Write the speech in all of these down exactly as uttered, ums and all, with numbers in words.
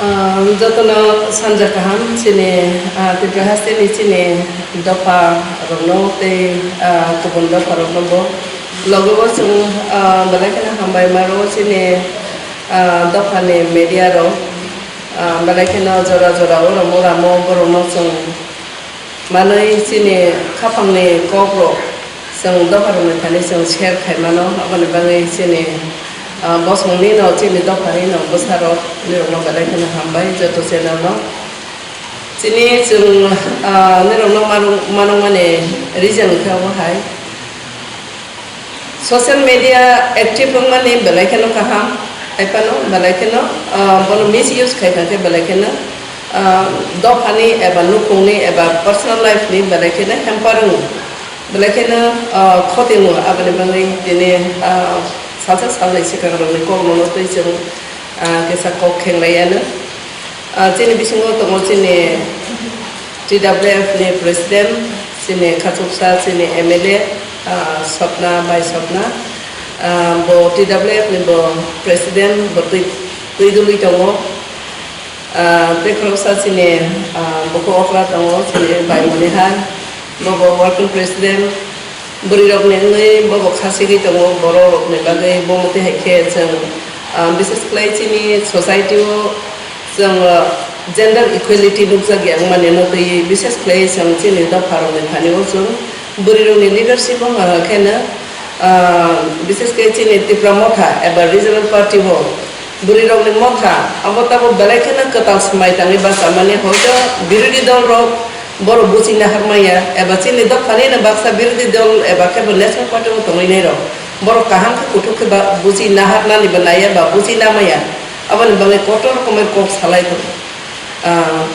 Ah, jotono sanja kaham chini, ah, Tripura hasteni chini dopha rokno tei, ah, kubun dopha rokno bo. Logo bo chwng, ah, belai kheno hambai maro chini, ah, dophani media rok, ah, belai kheno jora jora o ramo ramo borokno chwng manwi chini khaphangni kokrok chwng dopharokni thani chwng share khai mano, aboni bagwi chini, ah, bosongni no chini dophani no bwsarok nirokno belai kheno hambai joto channel no. Chini chwng, ah, nirokno manung-, manungmani reason khe obo hai. Social media active wngmani belai kheno kaham, hai phano belai kheno, ah, bono misuse khai kha khe belai kheno, ah, dophani eba nukhungni eba personal life ni belai kheno hamper wngo, belai kheno, ah, khoti wngo. Aboni bagwi tini, ah, salsa salnwi swkangrokni koknono twi chwng, ah, kisa kok khenglaiano. Ah, chini bisingo tongo chini T W F ni president, chini khachuksa, chini M L A, ah, Sopna, bai Sopna. Ah, bo T W F ni bo president, bo twi, twi dului tongo. Ah, tei khoroksa chini, ah, bukhuk okra tongo, chini bai Monihar, bo bo working president. Bwrwirokni wngwi bobo kha sigwi tongo, bororokni bagwi bo motwi hai khe chwng, ah, bises khlai chini society-o chwng, ah, gender equality nukjak ya wngmani no twi bises khlai chwng chini dopharokni thani-o chwng bwrwirokni leadership wngkha khe no, ah, bises khe chini Tipra Motha eba regional party-o bwrwirokni motha abo tabuk belai kheno kwtal swmai tangwi bachamani hoito birodhi dolrok Borok buchi nahar maya, eba chini dophani no baksa birodhi dol eba khe bo national party o tongwi nai rok. Borok kaham khe kuthuk khe ba buchi nahar nani bo naiya ba buchi namaya. Aboni bagwi kotor rokomer kok salai tongo. Ah,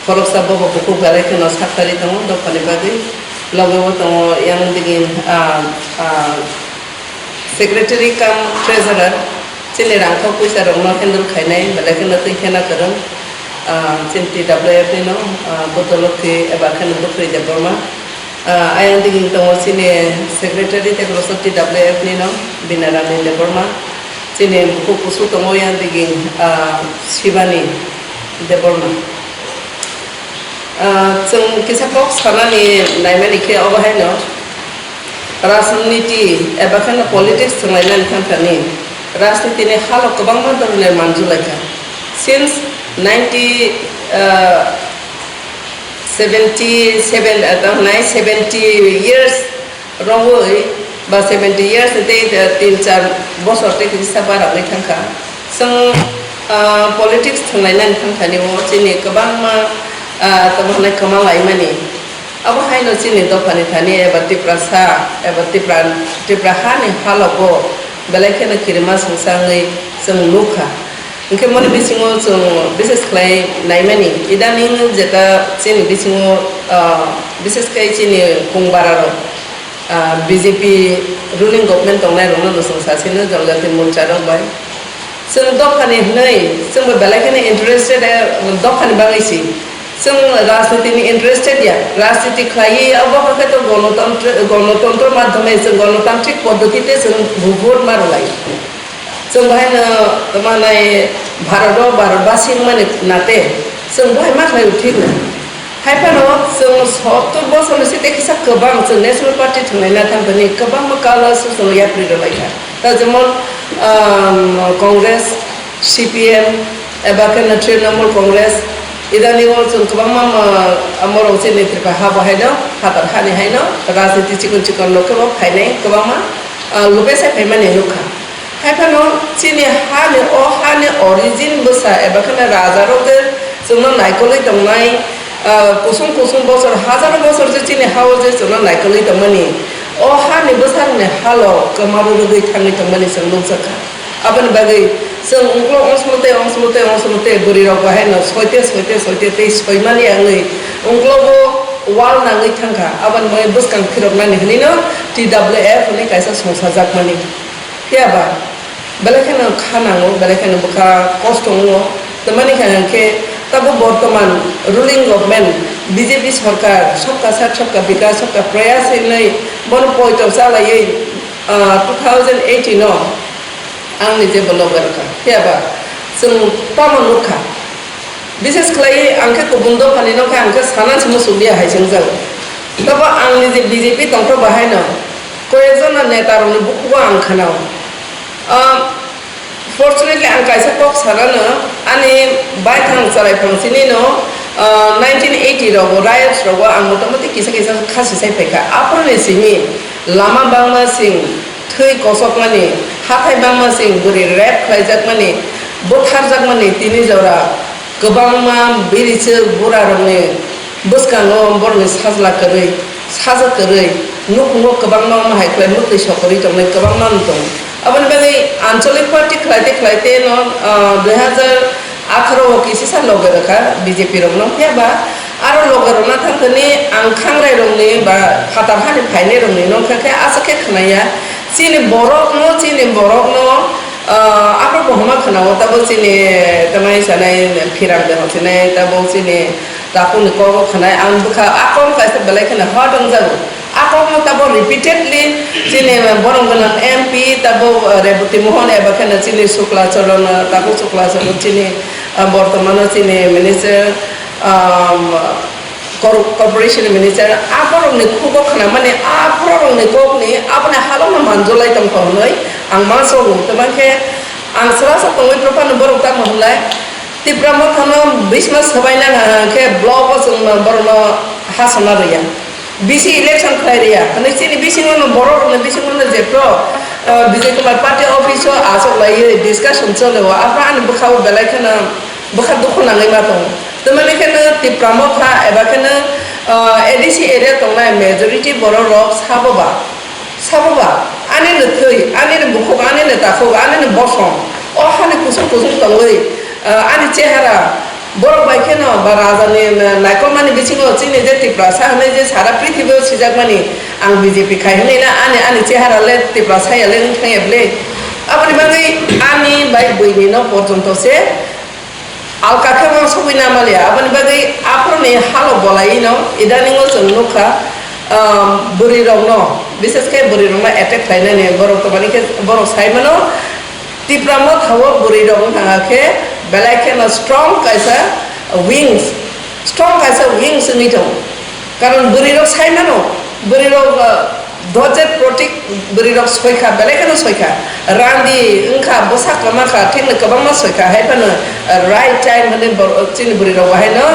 khoroksa bobo bukhuk belai kheno saktari tongo dophani bagwi. Loge o tongo yang digin, ah, ah, Secretary cum treasurer, chini rangthok puisa rokno handle khainai, belai kheno twi kheno kwrwng, ah, chini T W F ni no, ah, Budolokhi eba kheno Bukhri Debbarma. Ah, ayang digin tongo chini secretary tei khoroksa T W F ni no, Binarani Debbarma. Chini bukhuk kusu tongo yang digin, ah, Shivani Debbarma. Ah, chwng kisa kok sanani naimani khe obo haino, rajniti eba kheno politics thwnglainani thanthani rajnitini halo kwbangma dhoroner manjulaikha. Since ninety, ah, seventy seven, ah, tamo nai seventy years rogwi ba seventy years ni tei, eh, tin char bosor tei kisa baragwi thangkha. Chwng, ah, politics thwnglainani thangthani o chini kwbangma, ah, tamo hwnwi kwma laimani. Abo haino chini dophani thani eba Tiprasa eba Tipra, Tipra hani halogo belai kheno kirima songsa wngwi chwng nukha. Hwnkhe moni bisingo chwng bises khlai naimani, idaning jeta chini bisingo, ah, bises khai chini kung bararok, ah, B J P ruling government tongnai rokno no chwng sasino Janjati Morcha rok bai. Chwng dophani hwnwi chwngbo belai kheno interested, eh, dophani bagwi si. Chwng rajniti ni interested ya, rajniti khlaiwi abo hakhe to gonotontro, gonotontro madhyome chwng gonotantrik poddhoti te chwng vote ma rwlai. Chwng bahai no tamo nai Bharat o Bharat basi wngmani nate chwng bahai ma khlai thik na. Hai phano chwng sottor bosor ni site kisa kwbang chwng National Party thwnglaina thangkha ni kwbangma colors chwng yapri rwlaikha. Ta jemon, um, Congress, C P M, eba khe no Trinamool Congress, idani o chwng kwbangma, ma, morok chini Tripura ha bo haino, phatar hani haino, rajniti chikon chikon no khe bo phainai kwbangma, ah, lupesa phaimani nukha. Hai phano chini hani, o hani origin bwsa eba khe no raja rok je chwngno naikolwi tongnai, ah, kusung kusung bosor, hajaro bosor je chini ha o je chwngno naikolwi tongmani, o hani bwsarokni halo kwma rwrwgwi thangwi tongmani chwng nukjakha. Aboni bagwi chwng ungkulok ongsono tei, ongsono tei, ongsono tei bwrwi rok bahai no soite, soite, soite tei soimani wngwi ungkulogo wall nangwi thangkha. Aboni bagwi bwskang phiroknani hwnwi no T W F hwnwi kaisa songsajakmani. Phiya ba belai kheno kha nango, belai kheno bwkha kosto wngo. Tamani kha hwnkhe tabuk bortoman ruling government B J P sorkar Sabka Saath, Sabka Vikas, Sabka Prayas hinwi bono poito chalaiwi, ah, two thousand eighteen o ang ni je bo loge rwkha. Phiya ba chwng tamo nukha. Bises khlai ang khe kubun dophani no khe ang khe sana se muchung liya hai se wngjago. Tabo ang ni je B J P tongthok bahai no koyekjon no neta rok ni bukugo ang khna o. Ah, fortunately ang kaisa kok sana no ani baithang chwrai phang sini no, ah, nineteen eighty rogo riots rogo ang motamoti kisa kisa khasi sai phaikha. Aphuru ni simi lama bangma sing thwi kosokmani, hathai bangma sing bwrwi rape khlaijakmani, butharjakmani tini jora kwbangma birichwk burarokni bwskango borokni sajla kwrwi, sajwk kwrwi, nukhungo kwbangma omo hai khlai mwtwi sokorwi tongnai kwbangma wng tongo. Aboni bagwi anchalik party khlaite khlaite no, ah, dui hazar atharo o kisisa loge rwkha B J P rokno, phiya ba aro loge rwna thangthani ang khangrai rokni ba phatar hani phainai rokni no khe khe aswk khe khwnaya. Chini borok no, chini borok no, ah, aphuru bo homa khwnao tabo chini tamai sanai phiram de hongsinai tabo chini takuni kogo khwnai ang bwkha a kok kaisa belai kheno hot wngjago. A kokno tabo repeatedly chini borok gwnang M P tabo, uh, Reboti Mohan eba kheno chini Sukla Charan, uh, tabo Sukla Charan chini, uh, bortomano chini minister, um, cor-, corporation minister, a borokni khugo khnamani, a borokni kokni aboni halokno manjolai tongkha hwnwi ang ma sogo. Tei mankhe ang srasa tongwi prophano borok tamo hwnlai Tipra Mothano bisma swbaina khe block o chwngno borokno hasana rwya. Bisi election khlai rwya. Hwnwi chini bisingo no borok rokni bisingo no jephru, ah, Bijay Kumar party office o achuk laiwi discussion chole o. Aphano ani bwkha o belai kheno bwkha dukhu nangwi ma tongo. Tamani kheno Tipra Motha eba kheno, ah, A D C area tongnai majority borok rok sabo ba. Sabo ba, ani no thwi, ani no bukhuk, ani no takhuk, ani no bosom. O hani kusung kusung tongwi, ah, ani chehara, borok bai kheno ba raja ni na-, naikolmani bisingo chini je Tiprasa hwnwi je sara prithibi o sijakmani, ang B J P khai hwnwi na ani, ani chehara le Tiprasa ya le wng thang ya bwle. Aboni bagwi ani bai bwini no porjonto se Alka khe uansugwi na maliya, aboni bagwi aphuruni halo bolaino idaningo chwng nukha, um, bwrwirokno, bises khe bwrwirokno attack khlainani borok tongmani khe borok sai mano, Tipra Mothao bwrwirok wngkha khe belai kheno strong kaisa wings, strong kaisa wings wngwi tongo. Karon bwrwirok sai mano, bwrwirok, uh, Dhojet Protik bwrwirok soikha, belai kheno soikha. Randi wngkha, bwsa kwma kha, thengno kwbangma soikha. Hai phano, uh, right time hwnwi bor-, chini bwrwirok bo haino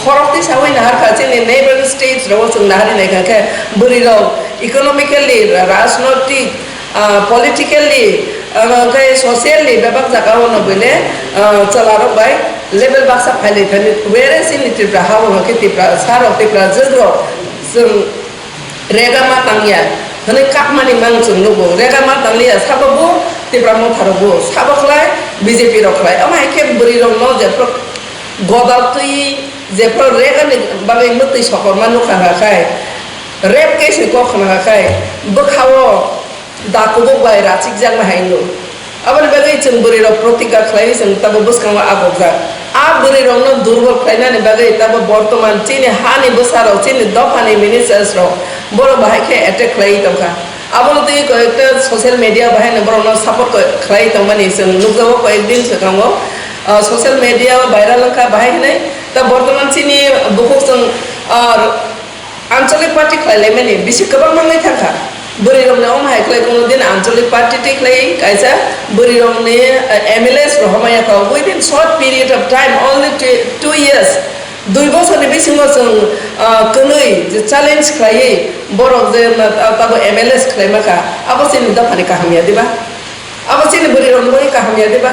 khorokti sawi naharkha, chini neighboring states rogo chwng naharwi naikha khe bwrwirok economically, rajnoitik, uh, politically, uh, hwnkhe socially bebak jagao no bwle, uh, chwlarok bai level baksa phailai thani. Whereas chini Tripura ha o hwnkhe Tripura sa rok, Tripura jwk rok chwng Rega ma tangya hwnwi kakmani mang chwng nugo. Rega ma tangliya, sabo bo Tipra Motha rok bo, sabo khlai B J P rok khlai. Omo hai khe bwrwi rok no jephru godal twi, jephru rega ni bagwi mwtwi sokorma nukha kha khai, rape case ni kok khna kha khai, bwkha o da kubuk bai rachik jakma hai wngwi. Aboni bagwi chwng bwrwi rok protigga khlaiwi chwng tabuk bwskango agokjak. A bwrwi rokno durbol khlainani bagwi tabuk bortoman chini hani bwsa rok, chini dophani ministers rok borok bahai khe attack khlaiwi tongkha. Abono twi koyekta social media bahai no borokno support ko-, khlaiwi tongmani chwng nukjago koyek din swkango, ah, social media o viral wngkha bahai hwnwi. Ta bortoman chini bukhuk chwng, ah, Anchalik party khlai laimani bisi kwbang mangnai thangkha. Bwrwi rokni omo hai khlai kono din anchalik party twi khlai kaisa bwrwi rokni, eh, M L As rohormaya kha. Within short period of time, only two, two years, dui bosorni bisingo chwng, ah, kwnwi je challenge khlaiwi borok je, ah, tabo M L As khlai ma kha, abo chini dophani kaham ya diba? Abo chini bwrwi rokni bagwi kaham ya diba?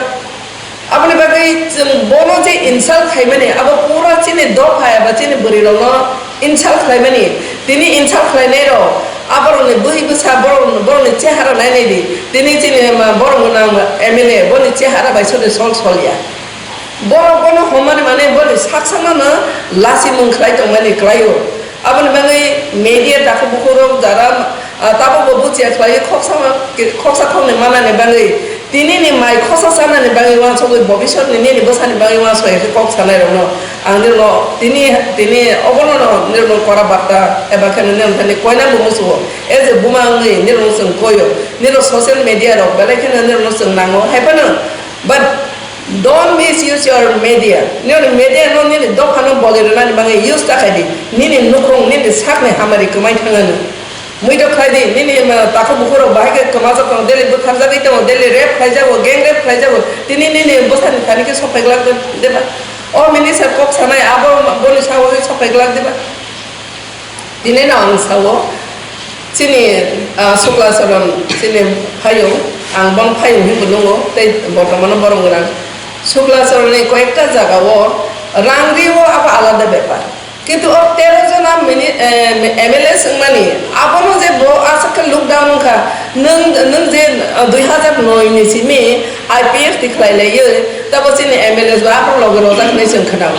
Aboni bagwi chwng bono je insult khaimani, abo pura chini dopha eba chini bwrwi rokno insult khlaimani. Tini insult khlainai rok, aborokni bwrwi bwsa, borok, borokni chehara nainai di. Tini chini ma borok gwnang M L A, boni chehara bai sode sol sol ya. Borok bono homani mane boni sak sakno no lachimung khlai tongmani kwlaio. Aboni bagwi media takhuk bukhuk rok jara, ah, tabukbo buchiya khlaiwi khoksa ma-, khoksa khoknwi manani bagwi, tinini mai khosa chanani bagwi uansugwi bobisotni nini bwsani bagwi uansukya khe kok sanai rokno ang nirokno tini, tini obono no nirokno kora barta eba khe nini thani koinangbo muchungo. As a buma wngwi nirokno chwng koio, nirok social media rok belai kheno nirokno chwng nango hai phano, but Don't misuse your media. Nini media no nini dopha no bolai rwnani bagwi use ta khai di. Nini nukhung, nini sakni hamari kwmai thangano. Mui do khai di, nini ma, takhu bukhu rok bahai khe kwmajak tongo, daily butharjagwi tongo, daily rape khlaijago, gang rape khlaijago. Tini nini bwsani thani khe sophai glak de, deba? O minister kok sanai abo boni sawi sophai glak deba? Tini no ang sao, chini, ah, Sukla Charan chini phayung, ang bang phayung hinwi nungo, tei bortomano borok gwnang. Sukla Charan ni koyekta jaga o rang rio abo alada bepar. Kintu o tero jona mini, eh, M L A swngmani, abono je bo aswk khe look down wngkha, nwng, nwng je, ah, dui hazar noi ni simi I P F T khlai laiwi, tabo chini M L A bo aphuru logi rojak hinwi chwng khwnao.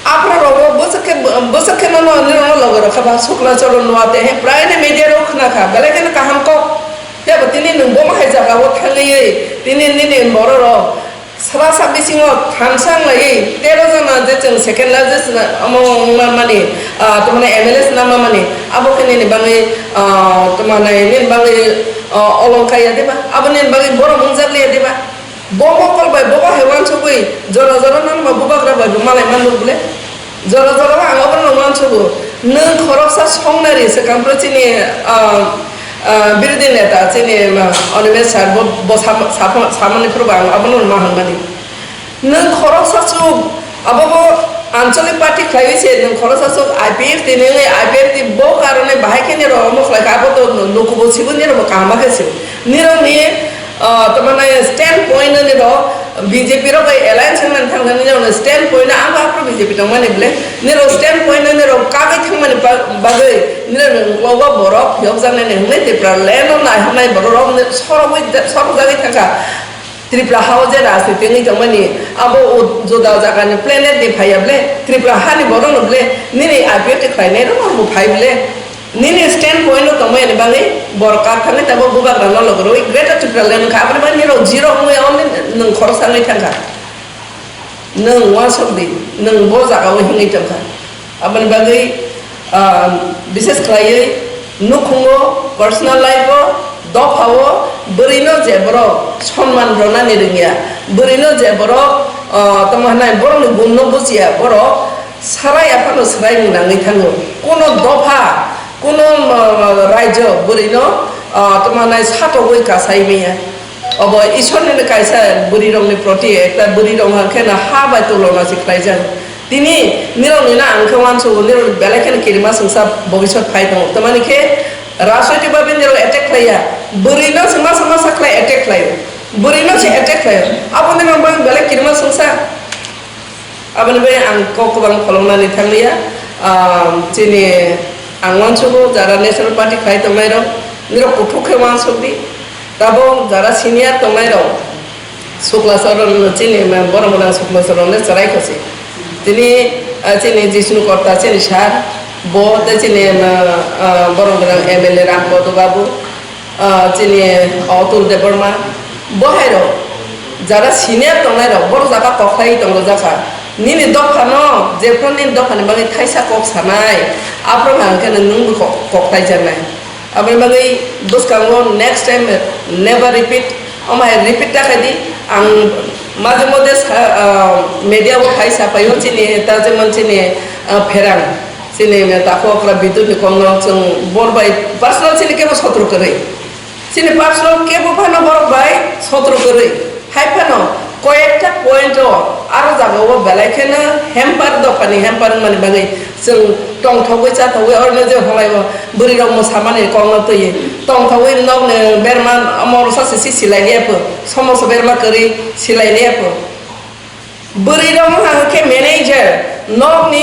Aphuru rogo bwswk khe, bwswk khe no, no, nini no logi rokha ba, Sukla Charan no ate he, prai ni media rok khna kha, belai kheno kaham kok. Phiya bo tini nwng bo ma hai jaga o thangwi, tini nini borok rok sra sak bisingo thansa wng laiwi, tero jona je chwng second largest na, omo wngma mani, ah, tamo no M L A swnam mani, abo khe nini bagwi, ah, tamo no nini bagwi, ah, olongkha ya deba, abo nini bagwi borom wngjak liya deba. Bo mokol bai bobo hai uansukwi jora jora nangma bubagra bai bo malai mano bwle? Jora jora ang obono uansugo. Nwng khoroksa songnari swkang phuru chini, ah, ah, birodhi neta chini, ah, Animesh sir bo, bo sam-, sam-, samani phuru bo ang abono ma hwnmani. Nwng khoroksa chuk, abo bo anchalik party khlaiwi se nwng khoroksa chuk I P F T nini I P F T bo karone bahai khe nirok omo khlai kha, abo to lukubo sibo nirok bo kaham khe sibo. Nirokni, ah, tamani stand point no nirok B J P rok bai alliance wngmani thangkha, nirokni stand point no ang bo aphuru B J P tongmani bwle. Nirok stand point no nirok kagwi thangmani ba-, bagwi nirokni uklogo borok phiyokjaknai hwnwi Tipraland no naihornai borok rok sorogwi, sorokjagwi thangkha. Tripura ha o je rajniti wngwi tongmani, abo o juda jagani planet ni phaiya ble, Tripura hani borok no ble, nini I P F T khlainai rok bo phai ble, nini stand point no tongmani bagwi borok kar thangwi tabuk bubagra no logi rwi Greater Tripura land wngkha, aboni bagwi nirok zero wngwi only nwng khoroksa wngwi thangkha. Nwng uansuk di, nwng bo jaga o himwi tongkha. Aboni bagwi, ah, bises khlaiwi nukhungo, personal life o, dopha o bwrwi no je borok sonman rwnani rwngya, bwrwi no je borok, ah, tamo hwnai borokni gun no bujiya, borok sarai aphano swrai nangwi thango. Kuno dopha, kuno, ah, raijo bwrwi no, ah, tamo hwnai satogwi kasai maya. Obo Ishwar ni kaisa bwrwi rok ni proti, ekta bwrwi rok hwn khe no ha bai tulona se khlaijak. Tini nirok ni na ang khe uansukgo, nirok belai kheno kirima swngsa bobiswt phai tongo. Tamani khe rajnoitik bhabe nirok attack khlaiya. Bwrwi no se masa masa khlai attack khlaio. Bwrwi no se attack khlaio. Abo nirok bang belai kirima swngsa. Aboni bai ang kok kwbang pholongnani thangliya. Ah, chini ang uansukgo jara National Party khlai tongnai rok, nirok kuthuk khe uansuk di. Tabuk jara senior tongnai rok, Sukla Charan chini ma-, borok mwnang Sukla Charan le chwrai kwchwi. Tini, ah, chini Jishnu Korta chini sir, bo tei chini, ah, ah, borok mwnang M L A Ram Bodo Babu, ah, chini Atul Debbarma, bo hai rok jara senior tongnai rok, borok jaga kok khlai tong jakha. Nini dopha no, jephru nini dopha ni bagwi thaisa kok sanai, aphuru hwn khe nwng bo kok, kok khlai jaknai. Aboni bagwi bwskango next time never repeat. Omo hai repeat ta khai di. Ang maje mode sa, ah, media o phai sapai o chini, ta jemon chini, ah, pherang. Chini takhu okra Bidut ni kok no chwng bor bai personal chini kebo sotro kwrwi. Chini personal kebo phano borok bai sotro kwrwi. Hai phano koyekta point o aro jaga o belai kheno hamper, dophani hamper wngmani bagwi chwng tongthogwi chathogwi oro no je hwnlai o bwrwi rok mwsamani kok no twi tongthogwi nok ni berma omo rwsa se si silai liya pho, somoso berma kwrwi silai liya pho. Bwrwi rok wngkha hwnkhe manager, nok ni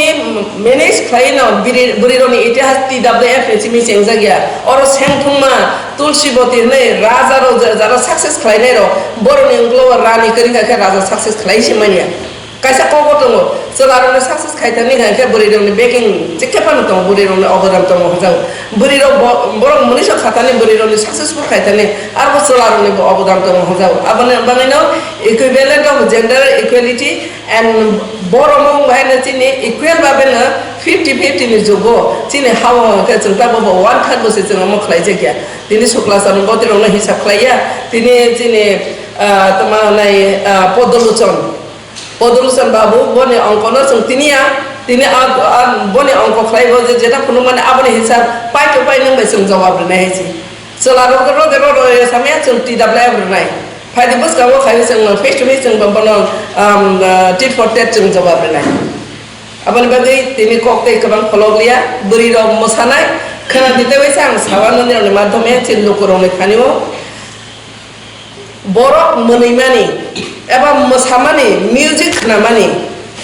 manage khlai no bwrwi, bwrwi rok ni itihas T W F ni simi chengjak ya. Oro sengthungma Tulsi Boti hwnwi raja rok je-, jara success khlainai rok, borok ni unglo rani kwrwi kha khe raja success khlai se manya. Kaisa kok bo tongo, chwla rok ni success khai thani kha khe bwrwi rok ni backing je khe phano tongo, bwrwi rok ni obodan tongo hwnjago. Bwrwi rok bo-, borok mwnwi sok kha thani bwrwi rok ni successful khai thani, aro bo chwla rok ni bo obodan tongo hwnjago. Aboni bagwi no equivalent of gender equality and borok mung bai no chini equal babe no fifty fifty ni jugo chini ha o hwnkhe chwng tabuk bo one third bo se chwng omo khlai jak ya. Tini Sukla Charan Boti rok no hisab khlai ya. Tini chini, Ah, tama nai, ah, Podoluchon. Podoluchon babu, boni ongko no chwng tini ya, tini a, a, boni ongko khlai bo je jeta phunuk mani aboni hisab pai to pai nang bai chwng jawab rwnai hai si. Chwla rok ro de ro ro ya samya chwng T W F rwnai. Phai di bwskango khai chwng face to face chwng bono, um, ah, tit for tat chwng jawab rwnai. Aboni bagwi tini kok tei kwbang pholok liya, bwrwi rok mwsanai, khwna di tei waisa ang sawa nini rokni madhyome chini lukurokni thani o. Borok mwnwimani eba mwsamani, music khnamani,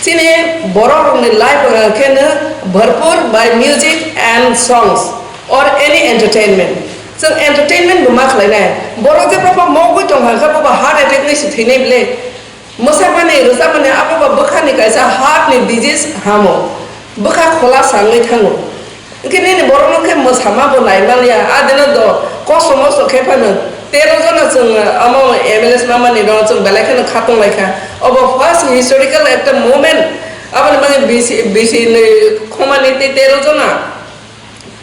chini borok rokni life rwngkhe no bharpur by music and songs or any entertainment. Chwng entertainment bo ma khlainai. Borok jebra bo mokgwi tongkha khe bo ba heart attack ni se thwinai bile. Mwsamani, rwchapmani abo ba bwkhani kaisa heart ni disease hamo. Bwkha khola sangwi thango. Hwnkhe nini borokno khe mwsama bo naimanliya, adino do kosto mosto khe phano tero jona chwng amo M L A mamani no chwng belai kheno khatung laikha. Obo first historical ekta moment, aboni bagwi bisi, bisi ni khomani tei tero jona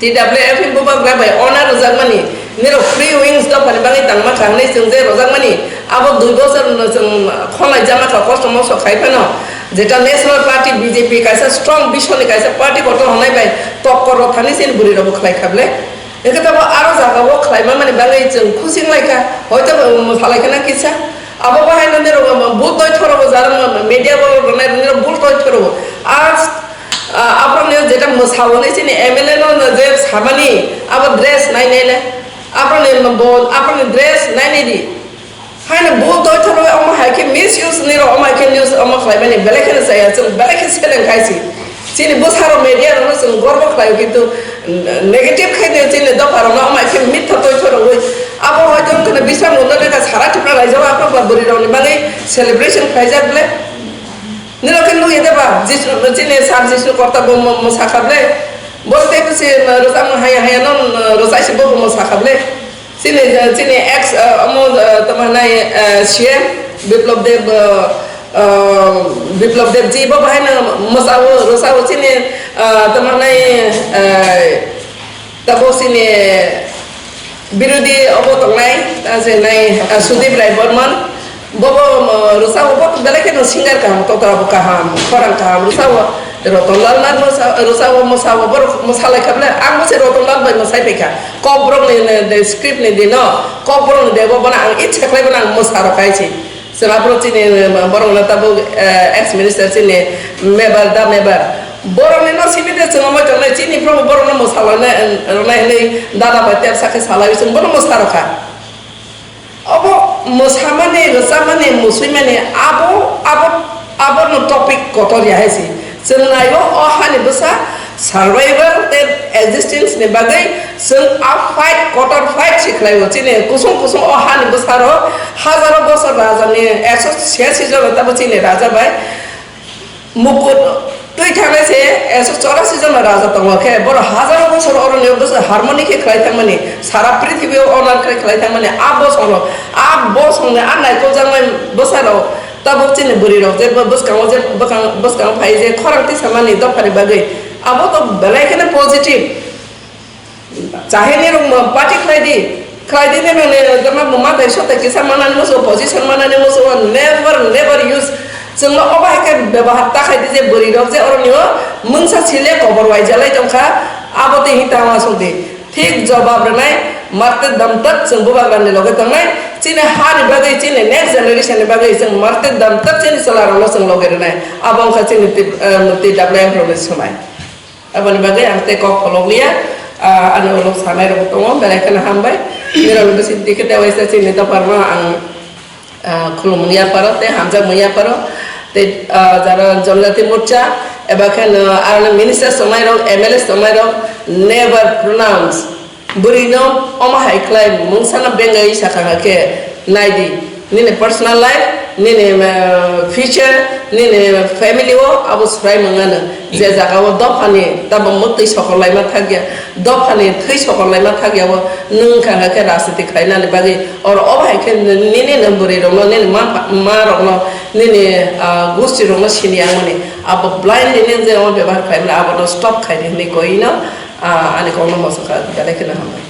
T W F ni bubagra bai honor rwjakmani, nirok free wings dophani bagwi tangma kha hwnwi chwng je rwjakmani, abo dui bosor no chwng khonai jama kha kosto mosto khai phano, jeta National Party B J P kaisa strong bisoni kaisa party kotor hwnai bai tokkor rok thani chini bwrwi rok bo khlai kha ble. Hwnkhe tabo aro jaga o khlaima mani bagwi chwng khusing lai kha, hoito bo mwsa lai kha na kisa. Abo bahai no nirok bo bul toi thoro bo jara media bo rwnai rwnai bul toi thoro bo. As, ah, aphano jeta mwsa hwnwi chini M L A no je samani abo dress nai nai le. Aphano bo, aphano dress nai nai di. Haino bo doi thoro omo hai khe misuse ni ro, omo hai khe news omo khlai mani belai kheno chaya, chwng belai khe seleng khai si. Chini bwsa rok media rok no chwng gorbo khlai o, kintu negative khai de chini dopha rok no omo hai khe mitha toi thoro wi. Abo hoito wngkha na bisam rok no lekha sara Tripura raijak o aphano ba bwrwi rok ni bagwi celebration khlai jak ble. Nino khe nugwi de ba, Jisu, chini Sir Jisu Korta bo mo, mo sakha ble. Bo tei bwsi, ma, rwchapmung haya haya no, ma, rwchai si bo bo mo sakha ble. Chini, chini ex, ah, omo, ah, tamo hwnai, ah, C M Biplab Deb, ah, ah, Biplab Deb ji bo bahai no mo sao, rwchao chini, ah, tamo hwnai, ah, Tabuk chini birodhi obo tongnai, ta se nai, ah, Sudip Rai Barman, bobo, um, rwchao, bo belai kheno singer kaham, kotora bo kaham, khorang kaham rwchao. Roton Lal Nath mwsa-, rwchao, mwsao, borok mwsa lai kha ble, ang bo se Roton Lal bai mwsai pai kha. Kokborok ni, ni, ni script ni dino, Kokborok ni debo bono ang itsa khlai bono ang mwsa rok kai si. Chwla borok chini, eh, borok no tabuk, eh, ex minister chini mebar da mebar. Borok ni no simi de chwng omo tongnai chini borok borok no mwsa loinai, eh, rwnai hwnwi dada bai tepsa khe salai chwng bono mwsa rokha. Obo mwsamani, rwchapmani, musuimani abo, abo, abono topic kotor ya hai si. Chwng naio o hani bwsa survival tei existence ni bagwi chwng a fight, kotor fight si khlaio. Chini kusung kusung o hani bwsaro hajaro bosor raja ni ekso chhiyasi jon tamo chini raja bai mukut twi thangnai se ekso chorasi jon raja tongo khe, borok hajaro bosor oroni bwsa harmony khe khlai thangmani, sara prithibi o honor khe khlai thangmani, a bosong rok, a bosong ni a naikol jaknai bwsa rok. Tabuk chini bwrwi rok je bwskango je bwkang, bwskango phai je khorang tisa mani dophani bagwi, abo to belai kheno positive. Chahini rok mo party khlai di, khlai di nini jama mo matai sotai kisa manani musu position manani musu never, never use. Chwngno obo hai khe bebahar ta khai di je bwrwi rok je oroni o mungsa sile kobor wai jalai tongkha, abo tei hita ma song di. Thik jobab rwnai, martek damtak chwng bubagrani loge tongnai, chini hani bagwi, chini next generation ni bagwi chwng martek damtak chini chwla rokno chwng loge rwnai. Abo wngkha chini tip-, eh, T W F rokni swmai. Aboni bagwi ang tei kok pholok liya, ah, ani ulo sanai rok tongo, belai kheno hambai. Nirok ni bising twi khe tei waisa chini dopharno ang, ah, khulumung yaparo tei hamjakmung yaparo. Tei, ah, jara Jonjati Morcha, eba kheno aroni minister tongnai rok, M L A tongnai rok, never pronounce. Bwrwi no omo hai khlai mungsano bengai sakha khe, nai di, nini personal life, nini, eh, future, nini family o abo swrai mangano. Je jaga o dophani tabo mwtwi sokol laima thakya, dophani thwi sokol laima thakya o nwng wngkha khe rajniti khlainani bagwi. Oro obo hai khe nini no bwrwi rokno, nini ma, ma rokno, nini, ah, gusti rokno sini yangmani. Abo blind nini je omo bebhar khlaimani abono stop khaidi hwnwi koi no, ah, ani kokno moso kha, belai kheno hambai.